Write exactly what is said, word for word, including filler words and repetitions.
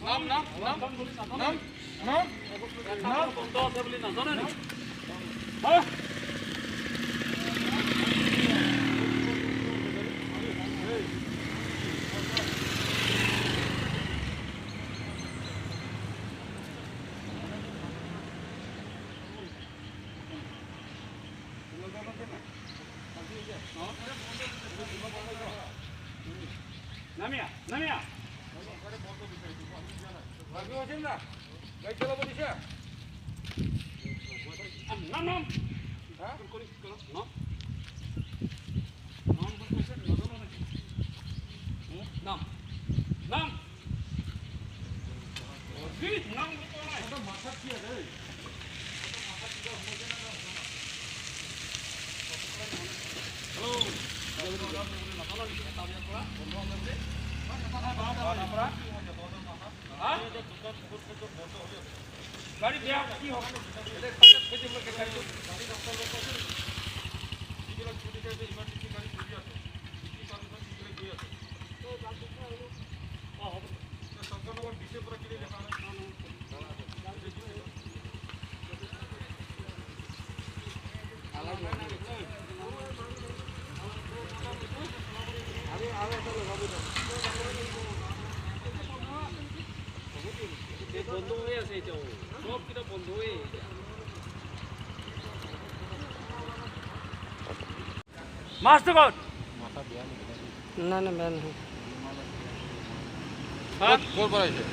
নাম, নাম, নাম, নাম, নাম। বন্ধ আছে বুলি নাজানে নেকি? হা? নামিয়া, নামিয়া। নাম, নাম। নাম। নাম। নাম। গাড়ী বেয়া কি হ'ব? বন্ধ হৈ আছে এতিয়া, সব কিতা বন্ধ হৈ আছে। মাছটো ক'ত? নাই, নাই, বেয়া নহয়। ক'ত, ক'ৰ পৰা আহিছে?